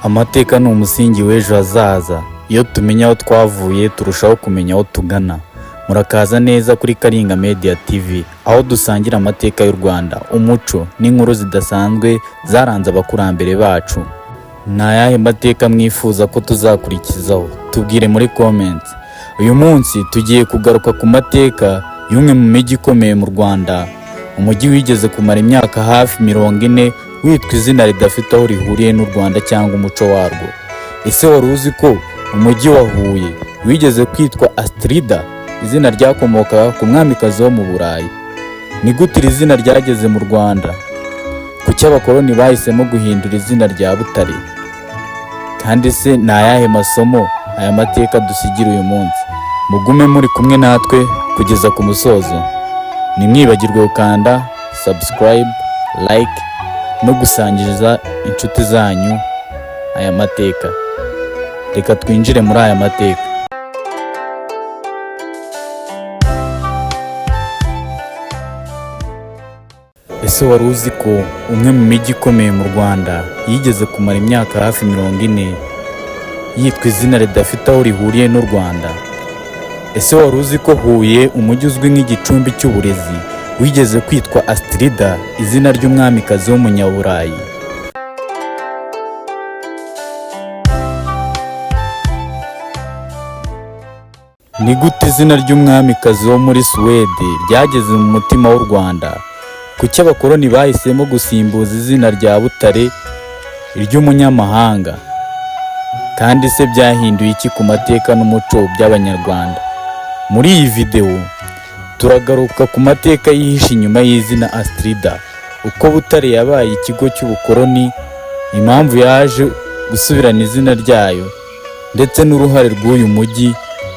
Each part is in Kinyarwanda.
Amateka ni umusingi w'ejo hazaza. Iyo tumenya aho twavuye, turushaho kumenya aho tugana. Murakaza neza kuri Kalinga Media TV, aho dusangira amateka y'u Rwanda, umuco n'inkuru zidasanzwe zaranze abakurambere bacu. Ni ayahe mateka mwifuza ko tuzakurikizaho? Tubwire muri comments. Uyu munsi tugiye kugaruka ku mateka y'umwe mu mijyi ikomeye mu Rwanda, umujyi wigeze kumara imyaka hafi 40 witwa izina ridafite aho rihuriye n'u Rwanda cyangwa umuco warwo. Ese wari uzi ko umujyi wa Huye wigeze kwitwa Astrida, izina ryakomokaga ku mwamikazi wo mu Burayi? Ni gute iri zina ryageze mu Rwanda? Kuki abakoloni bahisemo guhindura izina rya Butare? Kandi se ni ayahe masomo aya mateka dusigira uyu munsi? Mugume muri kumwe natwe kugeza ku musozo. Ntimwibagirwe gukanda subscribe, like no gusangiza inshuti zanyu aya mateka. Reka twinjire muri aya mateka. Ese wari uzi ko umwe mu mijyi ikomeye mu Rwanda yigeze kumara imyaka hafi 40 yitwa izina ridafite aho rihuriye n'u Rwanda? Ese wari uzi ko Huye, umujyi uzwi nk'igicumbi cy'uburezi, wigeze kwitwa Astrida, izina ry'umwamikazi w'umunyaburayi? Ni gute izina ry'umwamikazi wo muri Suwede ryageze mu mutima w'u Rwanda? Kuki abakoloni bahisemo gusimbuza izina rya Butare iry'umunyamahanga? Kandi se byahinduye iki ku mateka n'umuco by'Abanyarwanda? Muri iyi videwo turagaruka ku mateka yihishe inyuma y'izina Astrida, uko Butare yabaye ikigo cy'ubukoloni, impamvu yaje gusubirana izina ryayo, ndetse n'uruhare rw'uyu mujyi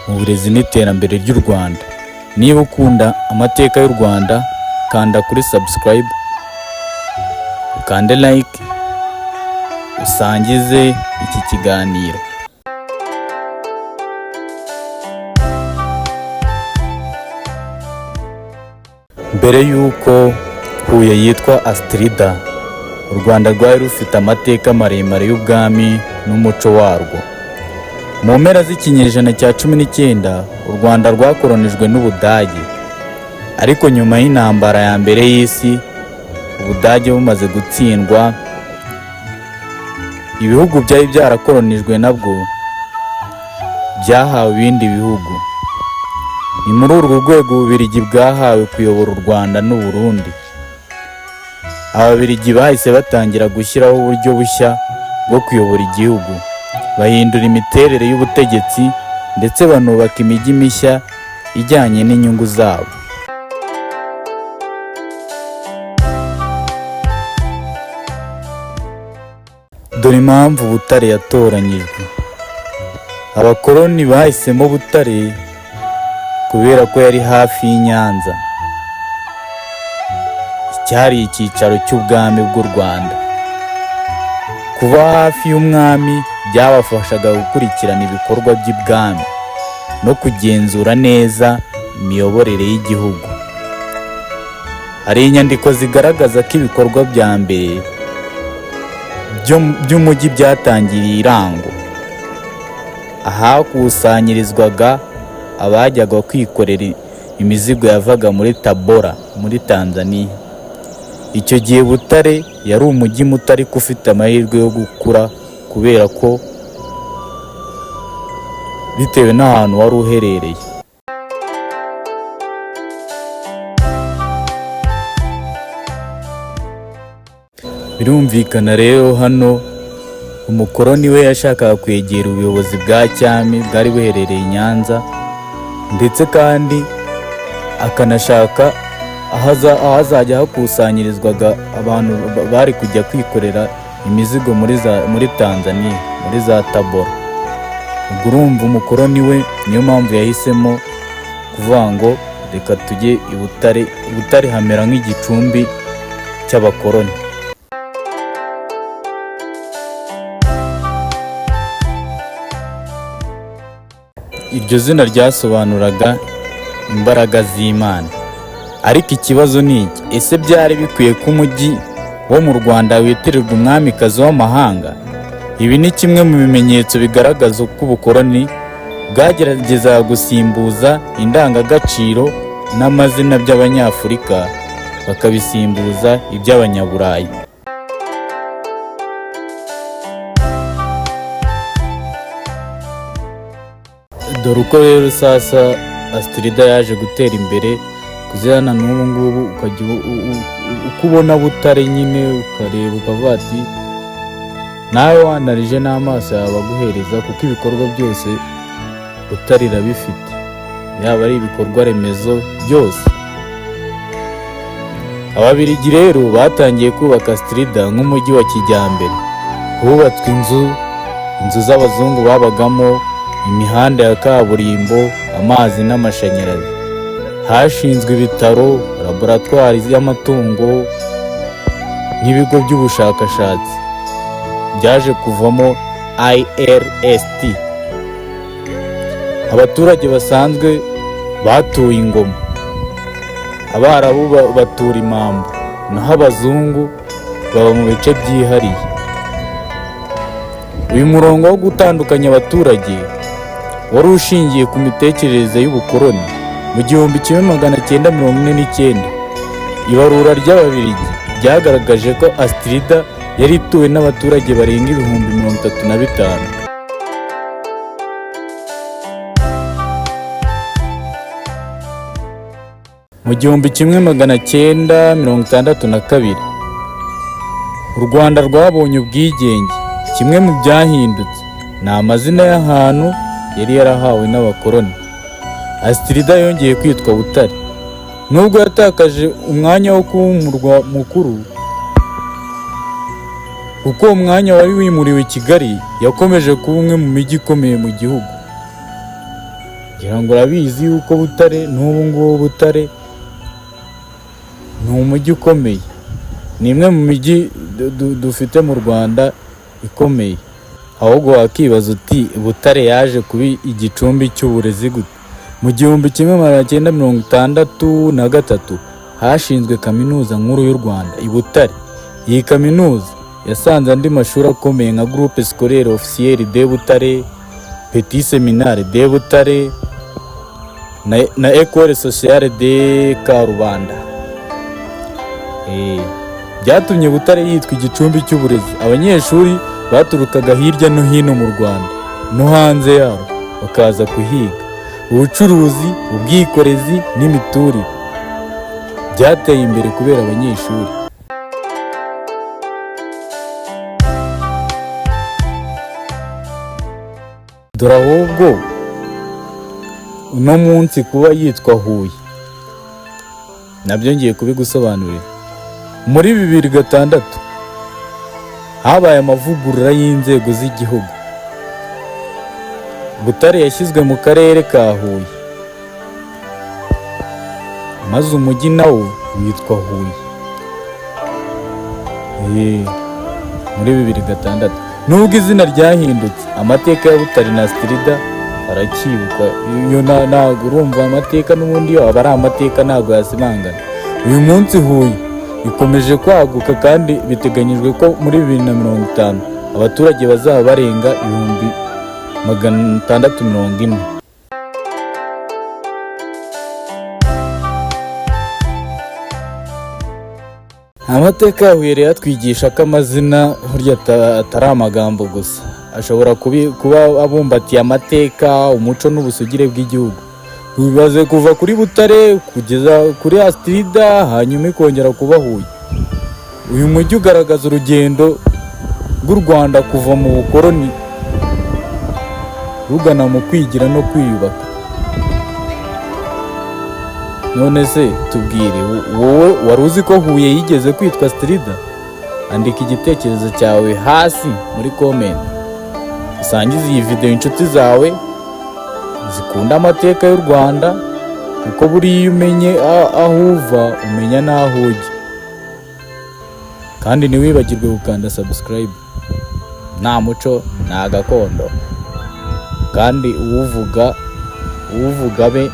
mu burezi n'iterambere ry'u Rwanda. Niba ukunda amateka y'u Rwanda, kanda kuri subscribe, ukande like, usangize iki kiganiro. Mbere y'uko Huye yitwa Astrida, u Rwanda rwari rufite amateka maremare y'ubwami n'umuco warwo. Mu mpera z'ikinyejana cya 19, u Rwanda rwakoronijwe n'Ubudage. Ariko nyuma y'intambara ya mbere y'isi, Ubudage bumaze gutsindwa, ibihugu byari byarakoronijwe nabwo byahawe ibindi bihugu. Ni muri urwo rwego Ububiligi bwahawe kuyobora u Rwanda n'u Burundi. Ababiligi bahise batangira gushyiraho uburyo bushya bwo kuyobora igihugu, bahindura imiterere y'ubutegetsi ndetse banubaka imijyi mishya ijyanye n'inyungu zabo. Dore impamvu Butare yatoranyijwe. Abakoloni bahisemo Butare kubera ko yari hafi y'i Nyanza, icyari icyicaro cy'ubwami bw'u Rwanda. Kuba hafi y'umwami byabafashaga gukurikirana ibikorwa by'ibwami no kugenzura neza imiyoborere y'igihugu. Hari inyandiko zigaragaza ko ibikorwa bya mbere by'umujyi byatangiriye i Rango, ahakusanyirizwaga abajyaga kwikorera imizigo yavaga muri Tabora muri Tanzania. Icyo gihe Butare yari umujyi muto ariko ufite amahirwe yo gukura kubera ko bitewe n'ahantu wari uherereye. Birumvikana rero hano umukoloni we yashakaga kwegera ubuyobozi bwa cyami bwari buherereye i Nyanza, ndetse kandi akanashaka ahazajya hakusanyirizwaga abantu bari kujya kwikorera imizigo muri Tanzania, muri za Tabora. Ubwo urumva umukoloni we niyo mpamvu yahisemo kuvuga ngo reka tujye i Butare. I Butare hamera nk'igicumbi cy'abakoloni. Iryo zina ryasobanuraga imbaraga z'Imana. Ariko ikibazo ni iki: ese byari bikwiye ko umujyi wo mu Rwanda witirirwa umwamikazi w'amahanga? Ibi ni kimwe mu bimenyetso bigaragaza uko ubukoloni bwageragezaga gusimbuza indangagaciro n'amazina by'Abanyafurika, bakabisimbuza iby'Abanyaburayi. Dore uko rero sasa Astrida yaje gutera imbere kuzirana n'ubu ngubu, ukajya uko ubona Butare nyine ukareba ukavuga ati nawe wanarije n'amaso yawe aguhereza, kuko ibikorwa byose Butare irabifite, yaba ari ibikorwa remezo byose. Ababiligi rero batangiye kubaka Astrida nk'umujyi wa kijyambere. Hubatswe inzu z'abazungu babagamo, imihanda ya kaburimbo, amazi n'amashanyarazi. Hashinzwe ibitaro, laboratwari y'amatungo n'ibigo by'ubushakashatsi byaje kuvamo IRST. Abaturage basanzwe batuye ingoma, Abarabu batura imamba, naho abazungu baba mu bice byihariye. Uyu murongo wo gutandukanya abaturage wari ushingiye ku mitekerereze y'ubukoloni. Mu 1949, ibarura ry'Ababiligi ryagaragaje ko Astrida yari ituwe n'abaturage barenga 35,000. Mu 1962, u Rwanda rwabonye ubwigenge. Kimwe mu byahindutse ni amazina y'ahantu yari yarahawe n'abakoloni. Astrida yongeye kwitwa Butare, nubwo yatakaje umwanya wo kuba umurwa mukuru, kuko uwo mwanya wari wimuriwe i Kigali. Yakomeje kuba umwe mu mijyi ikomeye mu gihugu. Ngira ngo urabizi yuko Butare n'ubu ngubu, Butare ni umujyi ukomeye, ni imwe mu mijyi dufite mu Rwanda ikomeye. Ahubwo wakibaza uti Butare yaje kuba igicumbi cy'uburezi gute? Mu 1963 hashinzwe Kaminuza Nkuru y'u Rwanda i Butare. Iyi kaminuza yasanze andi mashuri akomeye nka Groupe Scolaire Officiel de Butare, Petit Séminaire de Butare na École Sociale de Karubanda. Byatumye Butare yitwa igicumbi cy'uburezi. Abanyeshuri baturukaga hirya no hino mu Rwanda no hanze yarwo bakaza kuhiga. Ubucuruzi, ubwikorezi n'imiturire byateye imbere kubera abanyeshuri. Dore ahubwo uno munsi kuba yitwa Huye nabyo ngiye kubigusobanurira. Muri 2006 habaye amavugurura y'inzego z'igihugu. Butare yashyizwe mu karere ka Huye, maze umujyi nawo witwa Huye. Muri 2006, nubwo izina ryahindutse, amateka ya Butare na Astrida aracyibukwa. Iyo ntabwo urumva amateka n'ubundi yo aba ari amateka, ntabwo yasibangana. Uyu munsi Huye ikomeje kwaguka, kandi biteganyijwe ko muri 2050 abaturage bazaba barenga 640,000. Amateka ya Huye rero atwigisha ko amazina burya atari amagambo gusa, ashobora kuba abumbatiye amateka, umuco n'ubusugire bw'igihugu. Bibaze kuva kuri Butare kugeza kuri Astrida, hanyuma ikongera kuba Huye. Uyu mujyi ugaragaza urugendo rw'u Rwanda kuva mu bukoloni rugana mu kwigira no kwiyubaka. None se tubwire, wowe wari uzi ko Huye yigeze kwitwa Astrida? Andika igitekerezo cyawe hasi muri comment, usangize iyi video inshuti zawe zikunda amateka y'u Rwanda, kuko buriya iyo umenye aho uva umenya n'aho ujya. Kandi ntiwibagirwe gukanda subscribe. Nta muco nta gakondo, kandi uwuvuga abe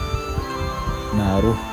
ntaruha.